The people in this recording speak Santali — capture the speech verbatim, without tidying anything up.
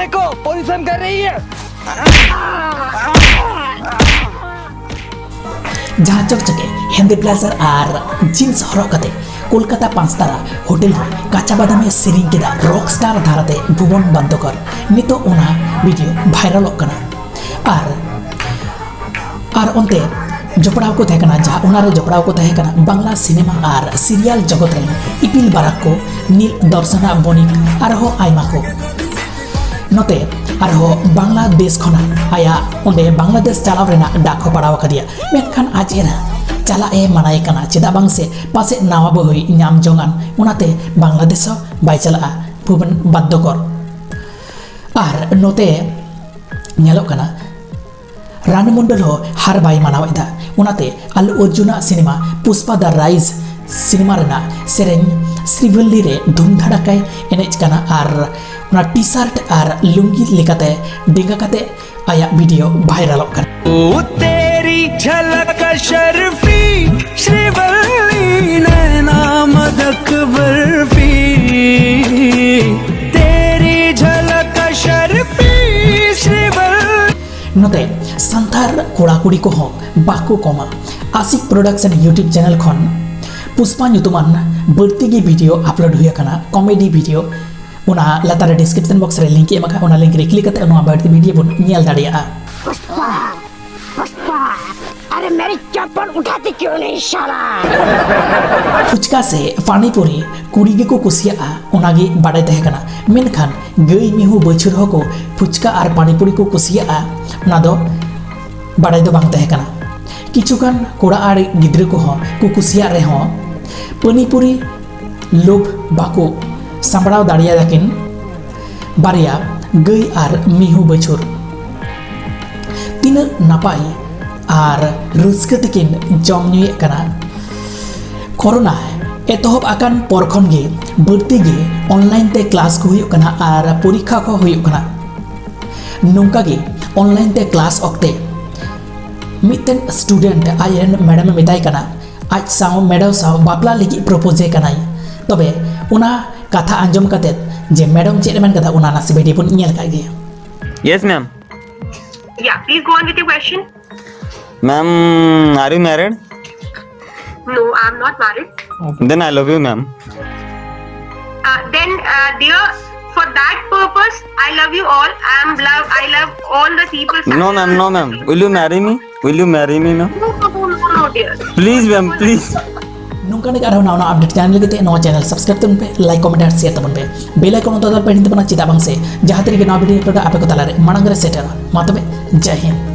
देखो, पोजीशन कर रही है। ᱡᱟᱦᱟᱸ ᱪᱚᱠᱪᱚᱠᱮ ᱦᱮᱸᱫᱮ ᱵᱞᱮᱡᱟᱨ ᱟᱨ ᱡᱤᱱᱥ ᱦᱚᱨᱚᱜ ᱠᱟᱛᱮ ᱠᱳᱞᱠᱟᱛᱟ ᱯᱟᱸᱪᱛᱟᱨᱟ ᱦᱳᱴᱮᱞ ᱨᱮ ᱠᱟᱪᱟ ᱵᱟᱫᱟᱢᱮ ᱥᱮᱨᱮᱧ ᱠᱮᱫᱟ ᱨᱚᱠ ᱥᱴᱟᱨ ᱫᱷᱟᱨᱟᱛᱮ ᱵᱷᱩᱵᱚᱱ ᱵᱟᱫᱽᱫᱚᱠᱚᱨ᱾ ᱱᱤᱛᱚᱜ ᱚᱱᱟ ᱵᱷᱤᱰᱤᱭᱳ ᱵᱷᱟᱭᱨᱟᱞᱚᱜ ᱠᱟᱱᱟ᱾ ᱟᱨ ᱟᱨ ᱚᱱᱛᱮ ᱡᱚᱯᱲᱟᱣ ᱠᱚ ᱛᱟᱦᱮᱸ ᱠᱟᱱᱟ, ᱡᱟᱦᱟᱸ ᱚᱱᱟᱨᱮ ᱡᱚᱯᱲᱟᱣ ᱠᱚ ᱛᱟᱦᱮᱸ ᱠᱟᱱᱟ ᱵᱟᱝᱞᱟ ᱥᱤᱱᱮᱢᱟ ᱟᱨ ᱥᱤᱨᱤᱭᱟᱞ ᱡᱚᱜᱚᱛ ᱨᱮᱱ ᱤᱯᱤᱞ ᱵᱟᱨᱟᱠ ᱠᱚ, ᱱᱤᱞ ᱫᱚᱨᱥᱚᱱᱟ ᱵᱚᱱᱤᱠ, ᱟᱨᱦᱚᱸ ᱟᱭᱢᱟ ᱠᱚ᱾ ᱱᱚᱛᱮ ᱟᱨᱦᱚᱸ ᱵᱟᱝᱞᱟᱫᱮᱥ ᱠᱷᱚᱱᱟᱜ ᱟᱭᱟᱜ ᱚᱸᱰᱮ ᱵᱟᱝᱞᱟᱫᱮᱥ ᱪᱟᱞᱟᱣ ᱨᱮᱱᱟᱜ ᱰᱟᱠ ᱦᱚᱸ ᱯᱟᱲᱟᱣ ᱟᱠᱟᱫᱮᱭᱟ, ᱢᱮᱱᱠᱷᱟᱱ ᱟᱡ ᱮᱨᱟ ᱪᱟᱞᱟᱜ ᱮ ᱢᱟᱱᱟᱭᱮ ᱠᱟᱱᱟ᱾ ᱪᱮᱫᱟᱜ ᱵᱟᱝ ᱥᱮ ᱯᱟᱥᱮᱡ ᱱᱟᱣᱟ ᱵᱟᱹᱦᱩᱭ ᱧᱟᱢ ᱡᱚᱝᱟᱱ, ᱚᱱᱟᱛᱮ ᱵᱟᱝᱞᱟᱫᱮᱥ ᱦᱚᱸ ᱵᱟᱭ ᱪᱟᱞᱟᱜᱼᱟ ᱵᱷᱩᱵᱚᱱ ᱵᱟᱫᱽᱫᱚᱠᱚᱨ᱾ ᱟᱨ ᱱᱚᱛᱮ ᱧᱮᱞᱚᱜ ᱠᱟᱱᱟ ᱨᱟᱱᱩ ᱢᱚᱱᱰᱚᱞ ᱦᱚᱸ ᱦᱟᱨ ᱵᱟᱭ ᱢᱟᱱᱟᱣ ᱮᱫᱟ᱾ ᱚᱱᱟᱛᱮ ᱟᱞᱞᱩ ᱚᱨᱡᱩᱱᱟᱜ ᱥᱤᱱᱮᱢᱟ ᱯᱩᱥᱯᱟ ᱫᱟ ᱨᱟᱭᱤᱡ ᱥᱤᱱᱮᱢᱟ ᱨᱮᱱᱟᱜ ᱥᱮᱨᱮᱧ ᱥᱨᱤᱵᱷᱚᱞᱞᱤ ᱨᱮ ᱫᱷᱩᱢ ᱫᱷᱟᱲᱟᱠᱟᱭ ᱮᱱᱮᱡ ᱠᱟᱱᱟ ᱟᱨ ᱚᱱᱟ ᱴᱤ ᱥᱟᱨᱴ ᱟᱨ ᱞᱩᱝᱜᱤ ᱞᱮᱠᱟᱛᱮ ᱰᱮᱸᱜᱟ ᱠᱟᱛᱮ ᱟᱭᱟᱜ ᱵᱷᱤᱰᱤᱭᱳ ᱵᱷᱟᱭᱨᱟᱞᱚᱜ ᱠᱟᱱᱟ᱾ ओ तेरी झलक अशरफी श्रीवल्ली नैना मदक बर्फी तेरी झलक अशरफी श्रीवल्ली ᱱᱚᱛᱮ ᱥᱟᱱᱛᱟᱲ ᱠᱚᱲᱟ ᱠᱩᱲᱤ ᱠᱚᱦᱚᱸ ᱵᱟᱠᱚ ᱠᱚᱢᱟ᱾ ᱟᱥᱤᱠ ᱯᱨᱚᱰᱟᱠᱥᱚᱱ YouTube ᱪᱮᱱᱮᱞ ᱠᱷᱚᱱ ᱯᱩᱥᱯᱟ ᱧᱩᱛᱩᱢᱟᱱ ᱵᱟᱹᱲᱛᱤ ᱜᱮ ᱵᱷᱤᱰᱤᱭᱳ ᱟᱯᱞᱳᱰ ᱦᱩᱭ ᱟᱠᱟᱱᱟ, ᱠᱚᱢᱮᱰᱤ ᱵᱷᱤᱰᱤᱭᱳ᱾ ᱚᱱᱟ ᱞᱟᱛᱟᱨ ᱨᱮ ᱰᱤᱥᱠᱨᱤᱯᱥᱚᱱ ᱵᱚᱠᱥ ᱨᱮ ᱞᱤᱝᱠ ᱮᱢ ᱟᱠᱟᱫ, ᱚᱱᱟ ᱞᱤᱝᱠ ᱨᱮ ᱠᱞᱤᱠ ᱠᱟᱛᱮ ᱱᱚᱣᱟ ᱵᱟᱹᱲᱛᱤ ᱵᱷᱤᱰᱤᱭᱳ ᱵᱚᱱ ᱧᱮᱞ ᱫᱟᱲᱮᱭᱟᱜᱼᱟ᱾ पुष्पा, पुष्पा, अरे मेरी चप्पल उठाती क्यों नहीं साला? ᱯᱷᱩᱪᱠᱟ ᱥᱮ ᱯᱟᱱᱤᱯᱩᱨᱤ ᱠᱩᱲᱤ ᱜᱮᱠᱚ ᱠᱩᱥᱤᱭᱟᱜᱼᱟ, ᱚᱱᱟᱜᱮ ᱵᱟᱰᱟᱭ ᱛᱟᱦᱮᱸ ᱠᱟᱱᱟ᱾ ᱢᱮᱱᱠᱷᱟᱱ ᱜᱟᱹᱭ ᱢᱤᱦᱩ ᱵᱟᱹᱪᱷᱩᱨ ᱦᱚᱸᱠᱚ ᱯᱷᱩᱪᱠᱟ ᱟᱨ ᱯᱟᱱᱤᱯᱩᱨᱤ ᱠᱚ ᱠᱩᱥᱤᱭᱟᱜᱼᱟ, ᱚᱱᱟ ᱫᱚ ᱵᱟᱰᱟᱭ ᱫᱚ ᱵᱟᱝ ᱛᱟᱦᱮᱸ ᱠᱟᱱᱟ᱾ ᱠᱤᱪᱷᱩᱜᱟᱱ ᱠᱚᱲᱟ ᱟᱨ ᱜᱤᱫᱽᱨᱟᱹ ᱠᱚᱦᱚᱸ ᱠᱚ ᱠᱩᱥᱤᱭᱟᱜ ᱨᱮᱦᱚᱸ ᱯᱟᱱᱤᱯᱩᱨᱤ ᱞᱳᱵᱷ ᱵᱟᱠᱚ ᱥᱟᱢᱵᱲᱟᱣ ᱫᱟᱲᱮᱭᱟᱫᱟ ᱠᱤᱱ ᱵᱟᱨᱭᱟ ᱜᱟᱹᱭ ᱟᱨ ᱢᱤᱦᱩ ᱵᱟᱹᱪᱷᱩᱨ᱾ ᱛᱤᱱᱟᱹᱜ ᱱᱟᱯᱟᱭ ᱟᱨ ᱨᱟᱹᱥᱠᱟᱹ ᱛᱮᱠᱤᱱ ᱡᱚᱢ ᱧᱩᱭᱮᱫ ᱠᱟᱱᱟ᱾ ᱠᱳᱨᱳᱱᱟ ᱮᱛᱚᱦᱚᱵ ᱟᱠᱟᱱ ᱯᱚᱨ ᱠᱷᱚᱱ ᱜᱮ ᱵᱟᱹᱲᱛᱤ ᱜᱮ ᱚᱱᱞᱟᱭᱤᱱ ᱛᱮ ᱠᱞᱟᱥ ᱠᱚ ᱦᱩᱭᱩᱜ ᱠᱟᱱᱟ ᱟᱨ ᱯᱚᱨᱤᱠᱠᱷᱟ ᱠᱚ ᱦᱩᱭᱩᱜ ᱠᱟᱱᱟ᱾ ᱱᱚᱝᱠᱟ ᱜᱮ ᱚᱱᱞᱟᱭᱤᱱ ᱛᱮ ᱠᱞᱟᱥ ᱚᱠᱛᱮ ᱢᱤᱫᱴᱮᱱ ᱥᱴᱩᱰᱮᱱᱴ ᱟᱡ ᱨᱮᱱ ᱢᱮᱰᱟᱢ ᱮ ᱢᱮᱛᱟᱭ ᱠᱟᱱᱟ, ᱟᱡ ᱥᱟᱶ ᱢᱮᱰᱟᱢ ᱥᱟᱶ ᱵᱟᱯᱞᱟ ᱞᱟᱹᱜᱤᱫ ᱯᱨᱚᱯᱳᱡᱽ ᱮ ᱠᱟᱱᱟᱭ᱾ ᱛᱚᱵᱮ ᱚᱱᱟ ᱠᱟᱛᱷᱟ ᱟᱸᱡᱚᱢ ᱠᱟᱛᱮ ᱡᱮ ᱢᱮᱰᱟᱢ ᱪᱮᱫ ᱮ ᱢᱮᱱ ᱠᱟᱫᱟ, ᱚᱱᱟ ᱱᱟᱥᱮ ᱵᱷᱤᱰᱤᱭᱳ ᱵᱚᱱ ᱧᱮᱞ ᱠᱟᱜ ᱜᱮ᱾ Yes, ma'am. Yeah, please go on with your question. Ma'am, are you married? No, I'm not married. Then I love you, ma'am. Uh, then, uh, dear, for that purpose, I love you all. I'm love. I love all the people. No, ma'am, no, ma'am. Will you marry me? Will you marry me, ma'am? No, no, no, no, no, dear. Please, ma'am, please. ᱱᱚᱝᱠᱟᱱ ᱜᱮ ᱟᱨᱦᱚᱸ ᱱᱟᱣᱟ ᱱᱟᱣᱟ ᱟᱯᱰᱮᱴ ᱧᱟᱢ ᱞᱟᱹᱜᱤᱫ ᱛᱮ ᱱᱚᱣᱟ ᱪᱮᱱᱮᱞ ᱥᱟᱵᱥᱠᱨᱟᱭᱤᱵ ᱛᱟᱵᱚᱱ ᱯᱮ, ᱞᱟᱭᱤᱠ, ᱠᱚᱢᱮᱱᱴ ᱟᱨ ᱥᱮᱭᱟᱨ ᱛᱟᱵᱚᱱ ᱯᱮ᱾ ᱵᱮᱞ ᱟᱭᱠᱚᱱ ᱚᱱᱛᱚᱨ ᱫᱚ ᱯᱮ ᱦᱤᱲᱤᱧ ᱛᱟᱵᱚᱱᱟ, ᱪᱮᱫᱟᱜ ᱵᱟᱝ ᱥᱮ ᱡᱟᱦᱟᱸ ᱛᱤᱱᱟᱹᱜ ᱜᱮ ᱱᱟᱣᱟ ᱵᱷᱤᱰᱤᱭᱳ ᱟᱯᱞᱳᱰᱟ ᱟᱯᱮ ᱠᱚ ᱛᱟᱞᱟᱨᱮ ᱢᱟᱲᱟᱝ ᱨᱮ ᱥᱮᱴᱮᱨᱟ᱾ ᱢᱟ ᱛᱚᱵᱮ, ᱡᱟᱭ ᱦᱤᱱᱫ᱾